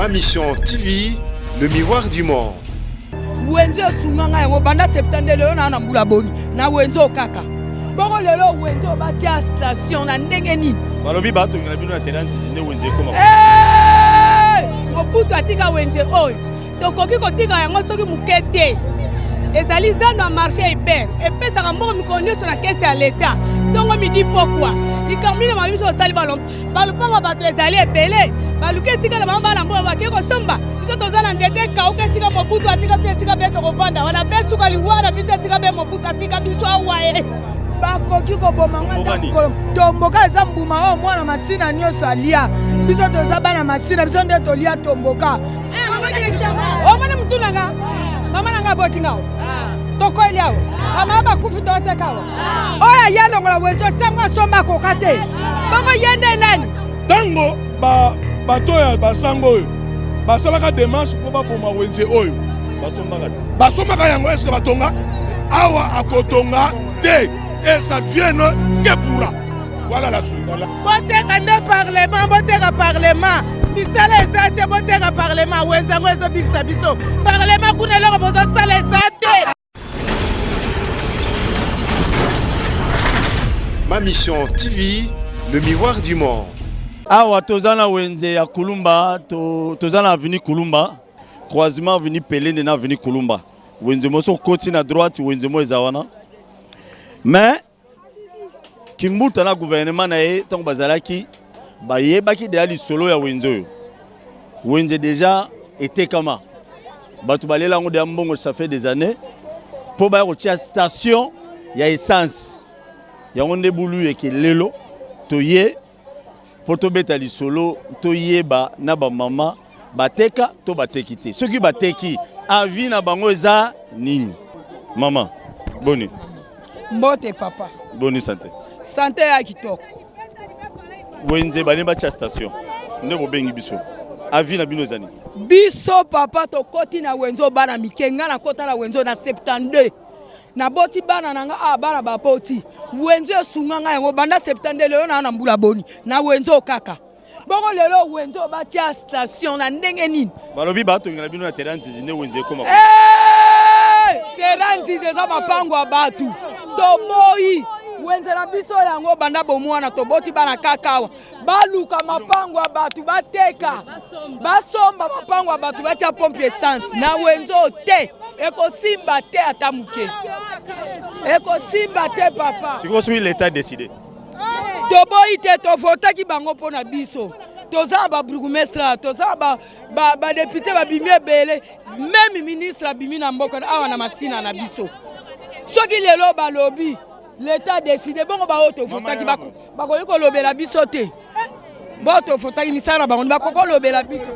Ma Mission TV, le miroir du monde. Wenze esunga ngai yango banda 72 lelo naa na mbula boni na wenze oyo kaka bongo lelo wenze oyo batia station na ndenge nini? Balobi batongela bino na terrain nzizi nde wenze ekoma. Hey! Mobutu atika wenze oyo tokoki kotika yango soki moke te. Ezali zando ya marché hyper epesaka mbongo mikolo nyonso na kesi ya leta ntongo midi pokwa. Likambo nini mabe biso osali balopango bato ezali ebele baluki esika na bango bana mbongo bakei kosomba. Biso toza na nzete ekauka esika Mobutu atika biso esika mpe tokovanda wana mpe suka liwa na biso esika mpe Mobutu atika biso awa ye. Bakoki koboma nga ata mokolo. Tomboka eza mbuma oyo mwana masina nyonso alia. Biso toza bana masina, biso nde tolia tomboka. Omoni mutu na nga, mama na nga aboti nga awa, tokoeli awa, bamama bakufi toteka awa. Oyo aye alongola wenze osango asomba akoka te, bongo ye nde nani? Ntango bato ya basango oyo basalaka demarche mpo baboma wenze oyo basombaka yango, eske batonga awa? Akotonga te, et ça vienne que pourra. Voilà la suite. Boteka nde parlement, boteka parlement, misala eza te, boteka parlement, wenze yango ezobikisa biso. Parlement kuna eloko bozosala eza te. Ma Mission TV, le miroir du monde. Awa toza na wenze ya Kulumba, toza na avenue Kulumba, croisement avenue Pelende na avenue Kulumba. Wenze moso okoti na droite, wenze mo eza wana. Mais Kimbuta na gouvernement na ye ntango bazalaki bayebaki deja lisolo ya wenze oyo. Wenze deja etekama, bato balela yango deja mbongo, ça fait des années, mpo baya kotia station ya essence yango nde bulu eke lelo toye mpo tobeta lisolo, toyeba na bamama bateka to bateki te. Soki bateki, avis na bango eza nini? Mama, boni? Mbote papa. Boni sante? Sante ya kitoko. Wenze balingi batia station nde bobengi biso, avis na bino eza nini? Biso papa tokoti na wenze bana mike, nga nakota na wenze na 72, naboti bana na nga awa, bana baboti. Wenze esunga ngai yango banda 72 lelo naa na mbula boni na wenze oyo kaka bongo lelo wenze oyo batia station na ndenge nini? Balobi batongela bino na terrain nzizi nde wenze ekoma. Terrain nzizi eza mapango ya bato, toboyi wenze na biso yango banda bomwana, toboti bana kaka awa. Baluka mapango ya bato bateka, basomba mapango ya bato batia pompe essence na wenze oyo te, ekosimba te ata moke, ekosimba te papa. Sikoyo soki l'État décide, toboyi te, tovotaki bango mpo na biso. Toza na babourgmestre, toza na badepute babimi ebele, meme ministre abimi na mboka awa na masina na biso. Soki lelo balobi l'État décide, bongo baoyo tovotaki bakoki kolobela biso te? Bo tovotaki misala na bango bakoki kolobela biso?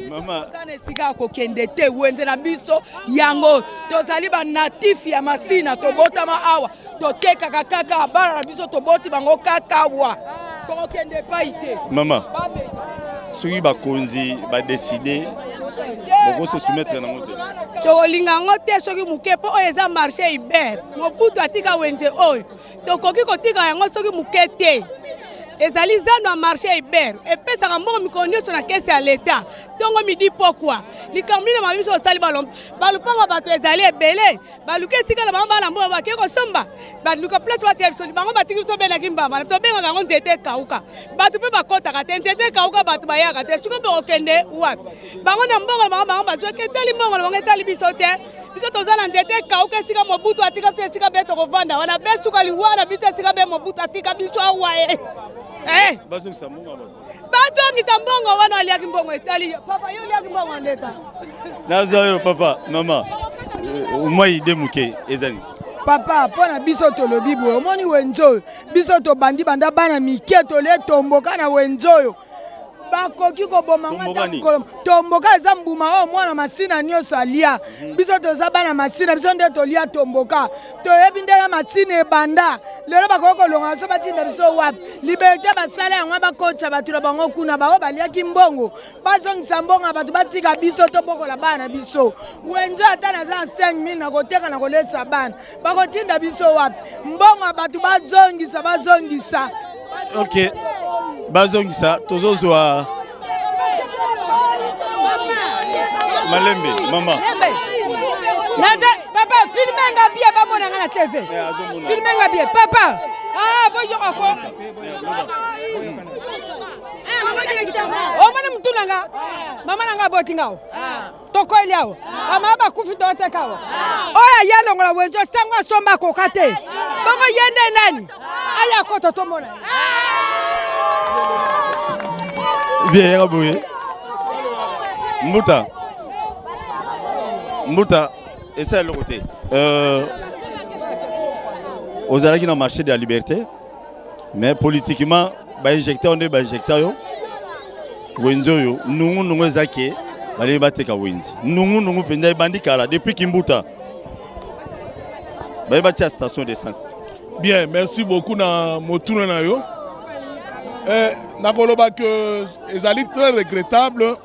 Toza na esika ya kokende te. Wenze na biso yango, tozali banatif ya Masina, tobotama awa, totekaka kaka, bana na biso toboti bango kaka awa, tokokende epai te. Mama, soki bakonzi badeside, bokose soumettre nango te? Tokolinga yango te soki moke, mpo oyo eza marché Iber. Mobutu atika wenze oyo, tokoki kotika yango soki moke te. Ezali zando ya marché Iber epesaka mbongo mikolo nyonso na kesi ya leta ntongo midi pokwa. Likambo nini mabe biso osali? Balopango bato ezali ebele, baluki esika na bango bana mbongo bakei kosomba, baluka place batia biso. Bango batiki biso belaki mbamba, tobengaka yango nzete ekauka, bato mpe bakɔtaka te. Nzete ekauka, bato bayaka te. Sikoyo bokokende wapi? Bango na mbongo na bango, bango bazwaki, etali mbongo na bango, etali biso te. Biso toza na nzete ekauka esika Mobutu atika biso esika mpe tokovanda wana mpe suka liwa na biso esika mpe Mobutu atika biso awa ye. Bazongisa mbongo. Bazongisa mbongo wana, aliaki mbongo, etali papa, yo oliaki mbongo ndeta. Nazwa yo papa. Mama, mwa ide moke ezali? Papa, mpo na biso tolobi boye, omoni wenze oyo biso tobandi banda bana mike, tolie tomboka na wenze oyo. Bakoki koboma nga ata mokolo. Tomboka eza mbuma oyo mwana masina nyonso alia. Biso toza bana masina, biso nde tolia tomboka, toyebi ndenge masina ebanda. Lelo bakoki kolonga biso, batinda biso wapi? Liberté basala yango, bakotisa bato na bango kuna. Baoyo baliaki mbongo bazongisa mbongo ya bato, batika biso tobokola bana na biso. Wenze ata naza na 5000 na koteka na kolesa bana, bakotinda biso wapi? Mbongo ya bato bazongisa, bazongisa. Ok, bazongisa. Tozozwa. Malembe, mama. Naza papa filme nga bien bamona nga na TV. Eh, filme nga bien papa. Ah boyoka ko. Omoni mutu na nga. Mama na nga aboti nga. Tokoeli awa. Bamama bakufi toteka awa. Oyo aya longola wenze sango asomba akoka te. Bongo ye nde nani? Aya koto tomona. Bien, yaka boye. Mbuta. Mbuta, esa eloko te. Euh, ozalaki na marché de la liberté, mais politiquement, ba injecta yo nde ba injecta yo. Wenze oyo, nungu nungu eza ke balingi bateka wenze. Nungu nungu mpenza ebandi kala depuis Kimbuta. Balingi batia station d'essence. Bien, merci beaucoup na motuna na yo. Eh, nakoloba que ezali très regrettable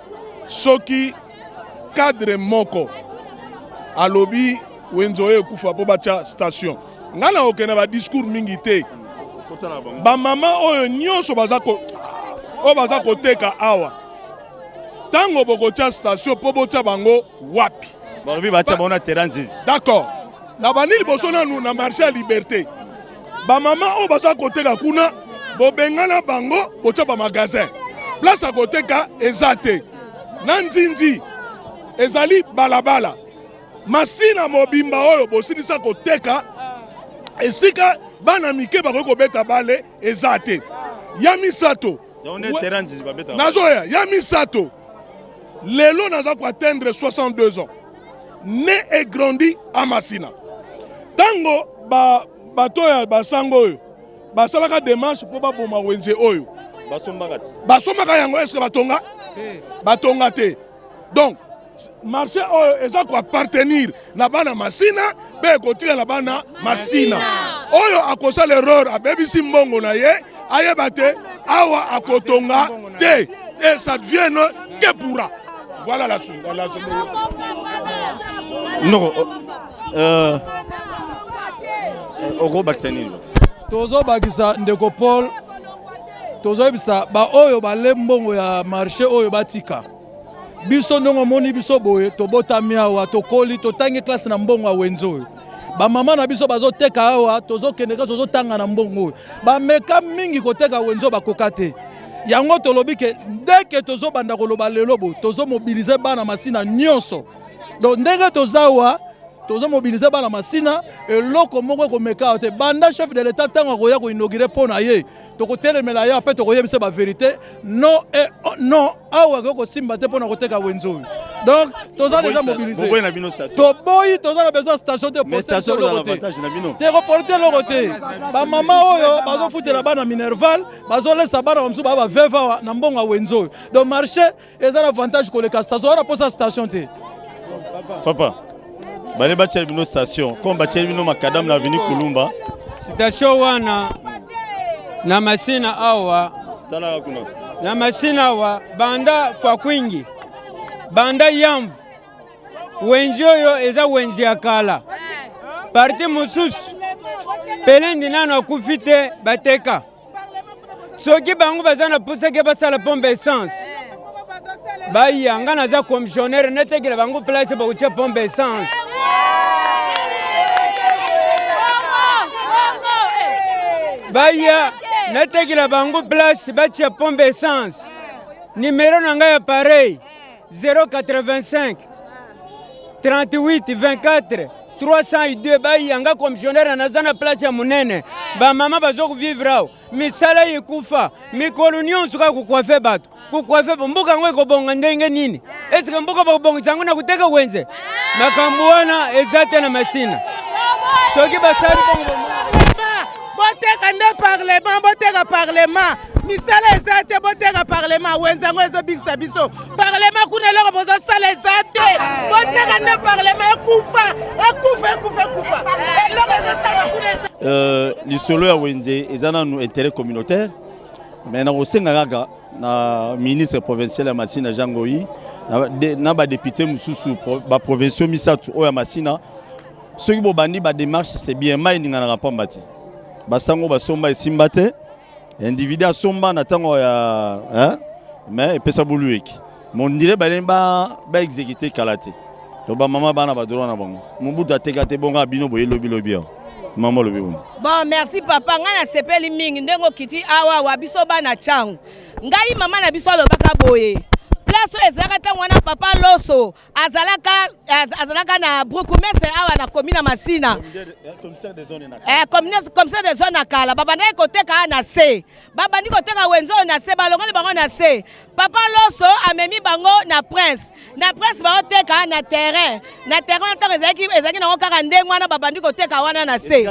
soki cadre moko alobi wenze oyo ekufa mpo batya station. Ngai nakokende ba discours mingi te. Bamama oyo nyonso baza ko oyo baza koteka awa, ntango bokotya station mpo botya bango wapi? Balobi batya bango na terrain nzizi. D'accord. Na bandi liboso nanu na marché ya liberté, bamama oyo baza koteka kuna bobengana bango, botya ba magasin, place ya koteka eza te. Na nzinzi ezali balabala Masina mobimba oyo bosilisa koteka, esika bana mike bakoki kobeta bale eza te. Ya misato nazoya, ya misato lelo naza koatteindre 62 ans, né et grandi à Masina. Tango ba bato ya basango oyo basalaka démarche mpo baboma wenze oyo basombaka yango, est-ce que batonga? Batonga te. Donc marché oyo eza ko appartenir na bana Masina mpe ekotika na bana Masina. Oyo akosala erreur abebisi mbongo na ye, ayeba te awa akotonga te, et ça devient que pourra. Voilà la suite. La, la, Noko, euh, okobakisa nini? Tozobakisa ndeko Paul, tozoyebisa baoyo bale mbongo ya marché oyo batika biso. Ndenge omoni biso boye, tobotami awa, tokoli, totangi classe na mbongo ya wenze oyo. Bamama na biso bazoteka awa, tozokende kaka tozotanga na mbongo oyo. Bameka mingi koteka wenze oyo, bakoka te. Yango tolobi ke ndeke tozobanda koloba lelo boye, tozomobilize bana Masina nyonso. Donc ndenge toza awa, tozomobilize bana Masina, eloko moko ekomeka awa te. Banda chef de l'État ntango akoya koinaugurer mpo na ye, tokotelemela ye mpe tokoyebisa bavérité. Non et non, awa akoki kosimba te mpo na koteka wenze oyo. Donc toza déjà mobilisé, toboyi, toza na besoin station te. Te koporte eloko te. Bamama oyo bazofutela bana minerval, bazolesa bana bamosusu baa baveve awa na mbongo ya wenze oyo. Donc marché eza na avantage koleka station wana, mposa station te. Papa, bale batiela bino station comme batieli bino macadam na avenue Kulumba. Station wana na Masina awa, talaka kuna. Na Masina awa, banda Fakwingi, banda Yamvu, wenze oyo eza wenze ya kala. Parti mosusu Pelendi nano akufi te, bateka. Soki bango baza na posa ke basala pompe essence, baya, nga naza commissionnaire, natekela bango place bakotia pompe essence. Baya, natekela bango place batia pompe essence. Numero na ngai ya pareil 085 38 24 302. Baya, nga commissionnaire naza na place ya monene. Bamama bazokovivre awa, misala ekufa, mikolo nyonso kaka kocoiffer bato, kocoiffer. Mboka yango ekobonga ndenge nini? Eske mboka bakobongisa yango na koteka wenze? Makambo wana eza te na Masina. Soki basali bongo, boteka nde parlement, boteka parlement. Misala eza te, boteka parlement. Wenze yango ezobikisa biso. Parlement kuna eloko bozosala eza te. Boteka nde parlement, ekufa, ekufa, ekufa, ekufa. Eloko ezosala kuna eza. Lisolo ya wenze eza nanu intérêt communautaire, mais nakosenga kaka na ministre provincial ya Masina Jean Ngoi na badéputé mosusu baprovinciaux misato oyo ya Masina, soki bobandi badémarche, c'est bien. Mai eninganaka pamba te. Basango basomba, esimba te. Individu asomba na ntango ya, hein? Mais epesa bolu eki. Mondire balingi ba ba exécuter kala te. Donc ba mama bana ba droit na bango. Mobutu ateka te bongo bino boye lobi lobi awa. Mama lobi boni. Bon merci papa ngai nasepeli mingi ndenge okiti awa awa biso bana Tshangu. Ngai mama na biso alobaka boye place oyo ezalaka ntango wana papa Loso azalaka azalaka na brukumese awa na commune ya Masina eh, commissaire de zone na kala babandaki koteka na se babandi koteka wenze oyo na se balongoli bango na se papa loso amemi bango na prince na prince baoteka na terrain na terrain ntango ezalaki ezalaki nango kaka ndenge wana babandi koteka wana na se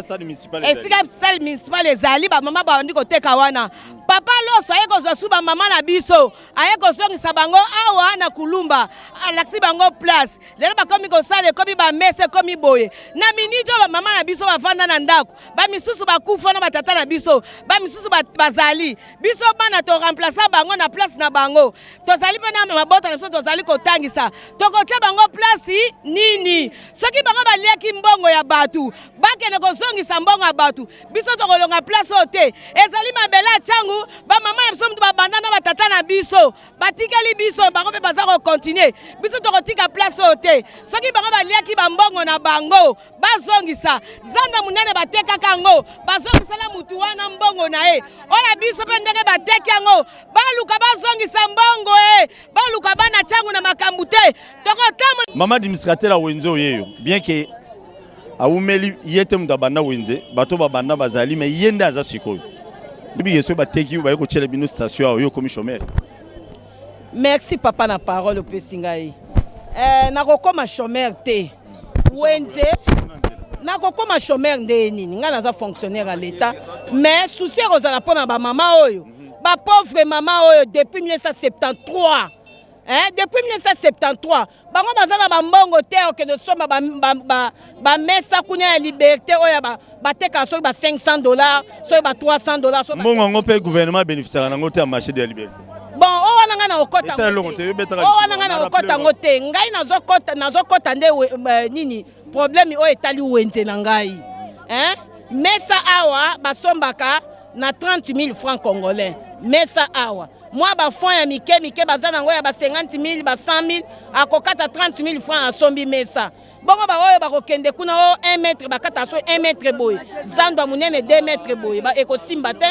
esika stade municipal ezali bamama babandi koteka wana papa loso aye kozwa su bamama na biso aye kozongisa bango awa na kulumba alakisi bango place lelo bakomi kosala ekomi bamesa ekomi boye na miniti oyo bamama na biso bafanda na ndako bamisusu bakufa na batata na biso bamisusu bazali biso bana toremplaça bango na place na bango tozali mpe na mabota na biso tozali kotangisa tokotia bango place nini soki bango baliaki mbongo ya bato bakende kozongisa mbongo ya bato biso tokolonga place oyo te ezali mabele ya ntango bamama na biso moto babanda na batata na biso batikeli biso bango mpe baza kokontinue biso tokotika place oyo te soki bango baliaki bambongo na bango bazongisa zanda monene batekaka yango bazongisela motu wana mbongo na ye oyo biso mpe ndenge bateki yango baluka bazongisa mbongo e baluka bana ntango na makambo te tokotambola mama administrateur ya wenze oyeyo bien que awumeli ye te moto abanda wenze bato babanda bazali me ye nde aza sikoyo bibike soki bateki baye kotyela bino station awa yo okomi chômeur merci papa na parole opesi ngai eh, nakokoma chômeur te wenze nakokoma chômeur nde nini ngai naza fonctionnaire ya l'état mais souci ekozala mpo na bamama oyo bapauvre mama oyo depuis 1973 eh, depuis 1973 bango baza na bambongo te okende somba bamesa ba, ba, ba kuna ya liberté oyo batekaka soki ba 500 dollars soki ba 300 dollars mbongo yango mpe gouvernement bénéficiaka nango te ya marché de la liberté bon oyo wana ngai nakokota oyo wana ngai nakokota yango te ngai nazokota nde eh, nini problème oyo etali wenze na ngai hein? mesa awa basombaka na 30 000 francs congolais mesa awa mwa bafond ya mike mike baza nango ya ba 50 000 ba 100 000 akokata 30 000 francs asombi mesa bongo baoyo bakokende kuna o 1 mètre bakata so 1 mètre boye zando ya monene 2 mètre boye ekosimba te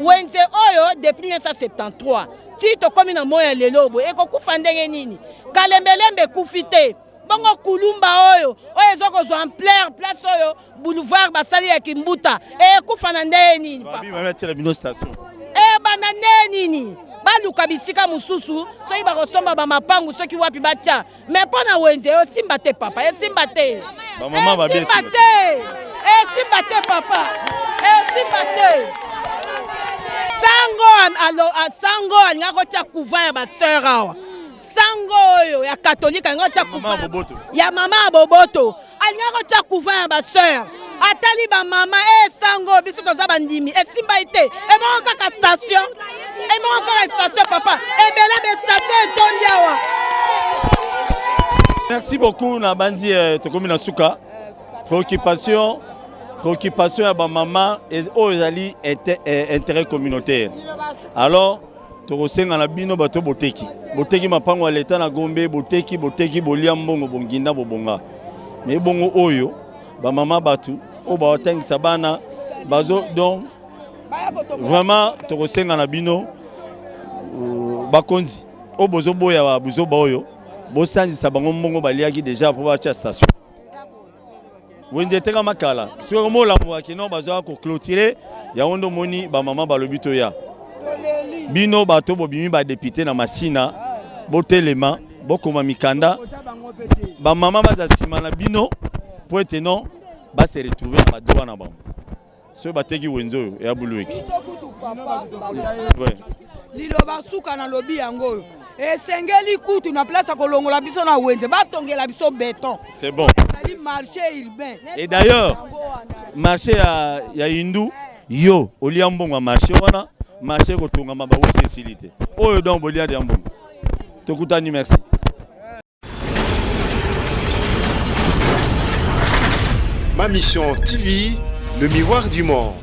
wenze oyo depuis 1973 ti tokomi na moi ya lelo boye ekokufa ndenge nini kalembelembe ekufi te bongo kulumba oyo oyo eza kozwa ampleur place oyo boulevard basali ya kimbuta ekufa na ndenge nini ebanda ndenge nini baluka bisika mosusu soki bakosomba bamapangu soki wapi batya me mpo na wenze esimba te papa esimba te esimba te esimba te papa esimba te sango alo sango alingaki kotya couvent ya basœur awa sango oyo ya katolike alingaki kotya couvent ya mama ya boboto alingaki kotya couvent ya basœur atali bamama e eh, sango biso toza bandimi esimba ye te ebongo kaka station ebongo kaka station papa ebele be station etondi awa merci beaucoup na bandi eh, tokomi na suka préoccupation préoccupation ya bamama oyo ezali eh, intérêt communautaire alors tokosenga na bino bato boteki boteki mapango ya leta na gombe boteki boteki bolia mbongo bonginda bobonga me bongo oyo bamama bato oyo baotangisa bana bazo donc vraiment tokosenga na bino euh, bakonzi oyo bozoboya buzoba oyo bosanzisa bango mbongo baliaki deja mpo batya station wenze etekama kala soki molamuka kino bazwaka koclotire yango nde omoni bamama balobi toya bino bato bobimi badepute na masina botelema bokoma mikanda bamama baza nsima na bino mpo ete non base retrouve na badroit na bango soki bateki wenze oyo ya bulueki liloba suka nalobi yango oyo esengeli kutu na place ya kolongola biso na wenze batongela biso beton c'est bon ezali marché urbain et d'ailleurs marché ya, ya hindu yo olia mbongo ya marché wana marché ekotongama bawesi esili te oyo donc bolia ya mbongo tokutani merci Ma Mission TV, le miroir du monde.